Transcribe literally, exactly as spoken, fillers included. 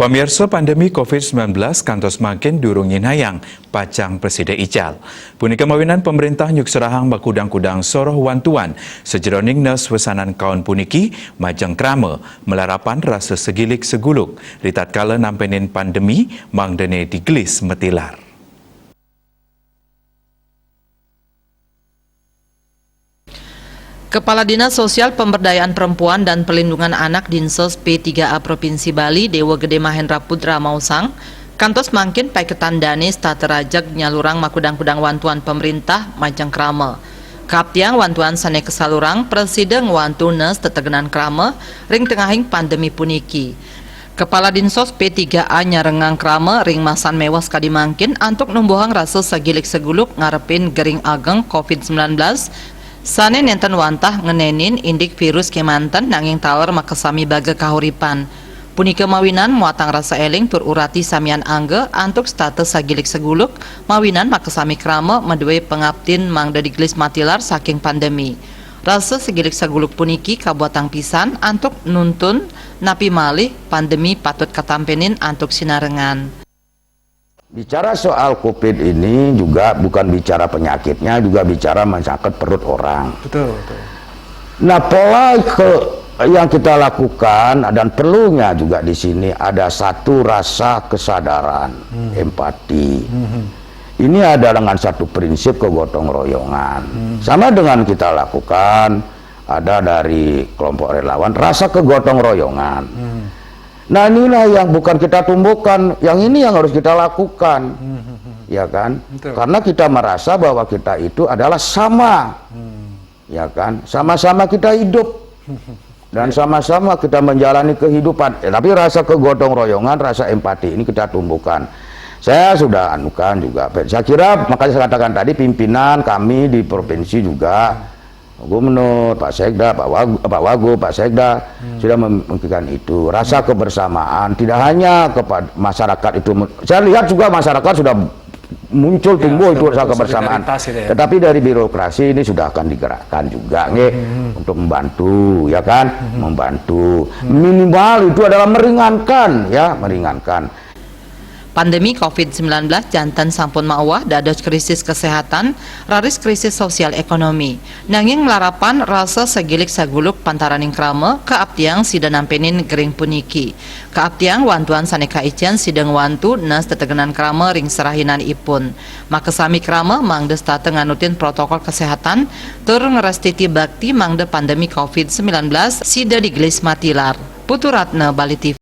Pamirsa, pandemi covid sembilan belas kantos mangkin durung nyinayang pacang prasida ical. Punika mawinan pamréntah nyukserahang makudang-kudang soroh wantuan sajeroning nes wesanan kaon puniki majeng krama, malarapan rasa sagilik saguluk ritatkala nampénin pandemi mangdané digelis matilar. Kepala Dinas Sosial Pemberdayaan Perempuan dan Perlindungan Anak Dinsos P tiga A Provinsi Bali, Dewa Gede Mahendra Putra maosang, kantos mangkin paiketan dané setata rajeg nyalurang makudang-kudang wantuan pamréntah majeng krama. Kaaptiang wantuan sané kasalurang prasida ngwantu nes tetegenan krama ring tengahing pandemi puniki. Kepala Dinsos P tiga A nyarengang krama ring masan méweh sakadi mangkin antuk numbuhang rasa sagilik saguluk ngarepin gering ageng covid sembilan belas, sané nénten wantah ngenénin indik virus kémanten nanging taler makasami baga kahuripan. Punika mawinan muatang rasa éling tur urati samian angga antuk setata sagilik saguluk mawinan makasami krama madué pangaptin mangda digelis matilar saking pandemi. Rasa sagilik saguluk puniki kabuatang pisan antuk nuntun napi malih pandemi patut katampénin antuk sinarengan. Bicara soal covid ini juga bukan bicara penyakitnya, juga bicara menyangkut perut orang. Betul, betul. Nah, pola ke, yang kita lakukan dan perlunya juga di sini ada satu rasa kesadaran, hmm, empati. Hmm. Ini ada dengan satu prinsip kegotong royongan. Hmm. Sama dengan kita lakukan ada dari kelompok relawan, rasa kegotong royongan. Hmm. Nah, inilah yang bukan kita tumbuhkan, yang ini yang harus kita lakukan. Hmm. Ya kan? Betul. Karena kita merasa bahwa kita itu adalah sama. Hmm. Ya kan? Sama-sama kita hidup. Dan sama-sama kita menjalani kehidupan. Ya, tapi rasa kegotong royongan, rasa empati ini kita tumbuhkan. Saya sudah anukan juga. Saya kira, makanya saya katakan tadi, pimpinan kami di provinsi juga, Gubernur, Pak Sekda, Pak Wag-, Pak Wagub, Pak Sekda, hmm, sudah memikirkan itu. Rasa kebersamaan, tidak hanya kepada masyarakat itu. Saya lihat juga masyarakat sudah muncul, ya, tumbuh itu rasa kebersamaan. Solidaritas gitu ya. Tetapi dari birokrasi ini sudah akan digerakkan juga, nggih, hmm, untuk membantu, ya kan? Hmm. Membantu. Hmm. Minimal itu adalah meringankan, ya, meringankan. Pandemi covid sembilan belas janten sampun mauah dados krisis kesehatan, raris krisis sosial ekonomi. Nanging malarapan rasa sagilik saguluk pantaraning krama kaaptiang sida nampénin gering puniki. Kaaptiang wantuan sané kaicén sida ngwantu nes tetegenan krama ring serahinanipun. Makasami krama mangda setata nganutin protokol kesehatan tur ngrastiti bakti mangda pandemi covid sembilan belas sida digelis matilar. Putu Ratna, Bali T V.